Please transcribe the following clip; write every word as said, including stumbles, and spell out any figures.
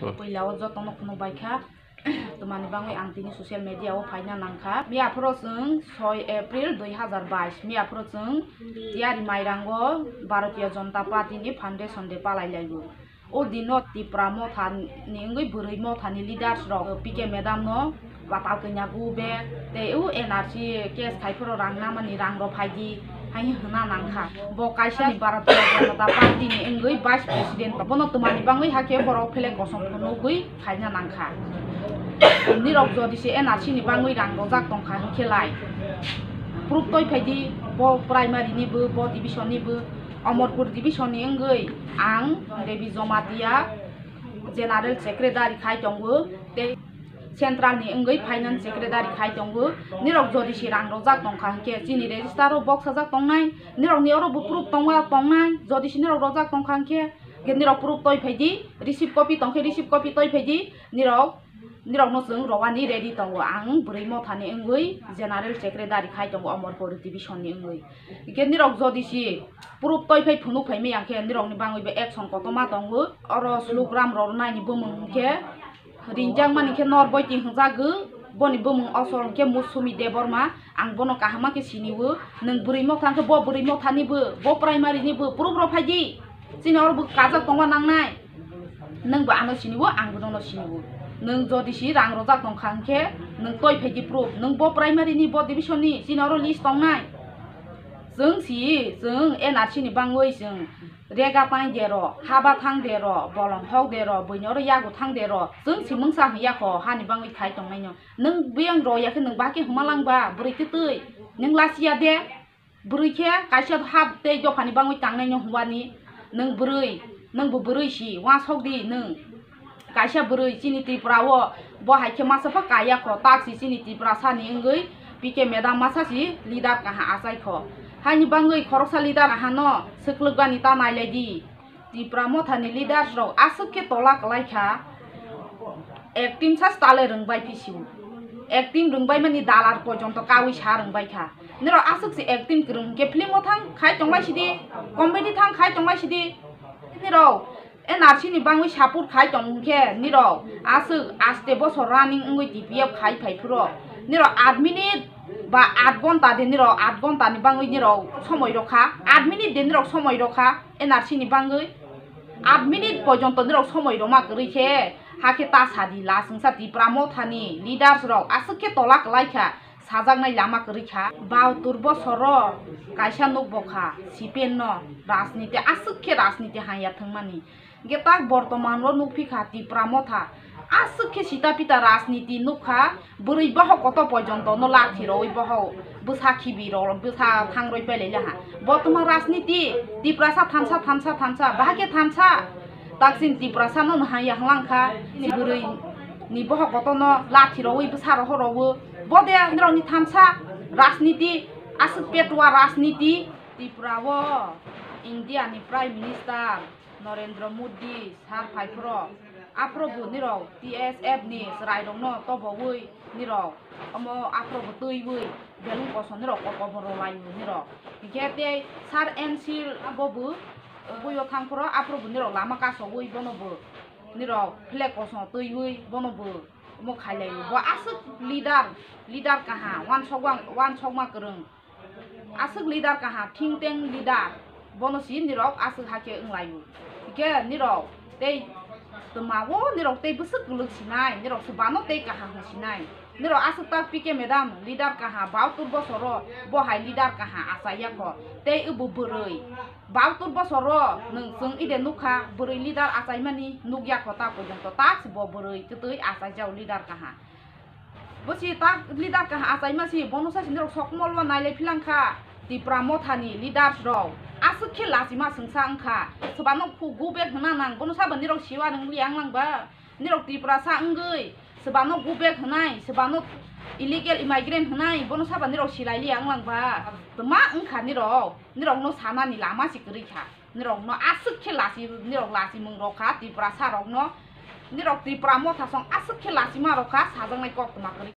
Hmm. Puila o jotono khunu bai kha. Twmani bangwi ang tini social media o phaina nang kha. Miya phoro chwng soi April dui hazar bais. Miya phoro chwng tiyari Mairango Bharatiya Janata Party ni foundation day palai laibo. O dino Tipra Motha ni wngwi bwrwi motha ni leaders rok P K madam no watal kanya gu be tei o N R C case khai phoro rang namani rang rok phai di hai hwnna nang kha. Bo kaisa ni Bharatiya Janata Party ni wngwi vice president, bono twmani bangwi hakhe borok phelek kosom phunugwi khaina nang kha. Nirok jodi se N R C ni bangwi rang rojak tong kha hwnkhe lai proof toi phai di, bo primary ni bo, bo division ni bo, Amarpur division ni wngwi ang Devi Jamatia general secretary khai tongo tei central ni wngwi finance secretary khai tongo. Nirok jodi se rang rojak tong kha hwnkhe chini register o boksajak tongnai, nirok ni oro bo proof tongma tongnai, jodi se nirok rojak tong kha hwnkhe, hwnkhe nirok proof toi phai di, receipt copy tong khe receipt copy toi phai di, nirok, nirok no chwng rowani ready tongo, ang bwrwi motha ni wngwi general secretary khai tongo Amarpur division ni wngwi. Hwnkhe nirok jodi se proof toi phai phunuk phai maya hwnkhe nirok ni bangwi bo action kotorma tongo. Oro slogram rok nai ni bumung hwnkhe ringjak mani khe Norboi Twi hwnjago, boni bumung osol hwnkhe Musumi Debbarma. Ang bono kaham ma khe sini o, nwng bwrwi motha hwnkhe bo bwrwi motha ni bo, bo primary ni bo, proof rok phai di. Chini oro bo kajak tongma nangnai. Nwng bo ano sini o, ang bo nono sini o. Nwng jodi se rang rojak tong kha hwnkhe nwng toi phai di proof. Nwng bo primary ni, bo division ni, chini oro list tongnai. Chwng si, chwng N R C ni bangwi chwng rega tang de ro, haba thang de ro, bolong hok de ro, buini oro yago thang de ro. Chwng si mungsa hwnya kho, hani bangwi khai tongnaino. Nwng biyang ro ya khe nwng ba khe huma lang ba, bwrwi twi twi. Nwng lasiya de. Bwrwi khe kaisa hap tei dophani bangwi tangnaino hwnbani, nwng bwrwi, nwng bo bwrwi si, uansok di nwng. Kaisa bwrwi chini Tripura o, bo hai khe masa pha kaya kho, tak si chini Tiprasa ni wngwi P K madam masa si leader kaha achai kho. Haini bangwi khoroksa leader kahano swklwkbani ta nailai di. Tipra Motha ni leaders rok aswk khe tola kwlai kha, acting sa stale rwngbai phi sio, acting rwngbai mani dalar porjonto kawi sa rwngbai kha. Nirok aswk se acting kwrwng hwnkhe film o thang khai tongbai sidi, comedy thang khai tongbai sidi. Nirok N R C ni bangwi support khai tong hwnkhe nirok aswk aste bosor running wngwi D P F khai phai phuro nirok aat minute ba aat ghonta de nirok aat ghonta ni bangwi nirok somoi rokha, aat minute de nirok somoi rokha. N R C ni bangwi aat minute porjonto nirok somoi rwma kwrwi khe, hakhe ta sadi la chwngsa Tipra Mothani leaders rok aswk khe tola kwlai kha, sajaknai lama kwrwi kha. Bahatur bosoro kaisa nukbo kha, C P M no rajniti aswk khe rajniti hanya thwngmani. Hwnkhe tak bortoman o nukphi kha Tipra Motha aswk khe sita pita rajniti nukha. Bwrwi bohok koto porjonto no lathi rwi bohok bwsa khibi rw bwsa thang rwi pailai laha. Bo tongma rajniti, Tiprasa thansa, thansa, thansa, bahai khe thansa. Taksin Tiprasa no hanya hwlang kha, bwrwi ni bohok koto no lathi rwi bwsa roho rwo. Bo de nirok ni thansa rajniti, aswk petwa rajniti. Tripura o India ni Prime Minister Narendra Modi sir phai phuro, aphuru bo nirok T S F ni chwrai rokno tobowi nirok omo aphuru bo twiwi belung kosom nirok kokobo rwlaio nirok. Hinkhe tei sir N C bo bo buio thang phuro aphuru bo nirok lama kasowi bono bo nirok flag kosom twiwi bono bo omo khailaio. Bo aswk leader, leader kaha, wansok wang-, wansokma kwrwng. Aswk leader kaha, think tank leader, bono si nirok aswk hakhe wnglaio. Hikhe nirok tei twmao nirok tei bwswk kwlwk sinai, nirok swbano tei kaha hwn sinai. Nirok aswk tak P K madam leader kaha, bahatur bosoro bo hai leader kaha achaiya kho. Tei wbo bwrwi, bahatur bosoro nwng chwng ide nukha, bwrwi leader achaimani nukya kho ta porjonto, tak si bo bwrwi kwtwi achaijao leader kaha. Bo si tak leader kaha achaima si, bono sa si nirok sokmolo nailai philang kha. Tipra Mothani leaders rok aswk khe lachima swngsa wngkha. Swbano khu go back hwna nang, bono sabo nirok siwa rwngli ang lang ba. Nirok Tiprasa wngwi swbano go back hwnai, swbano illegal immigrant hwnai, bono sabo nirok silaili ang lang ba. Twma wngkha nirok, nirokno sanani lama si kwrwi kha. Nirokno aswk khe lachi, nirok lachimung rok kha, Tiprasa rokno, nirok Tipra Motha song aswk khe lachima rok kha, sajaknai koktwma kwrwi.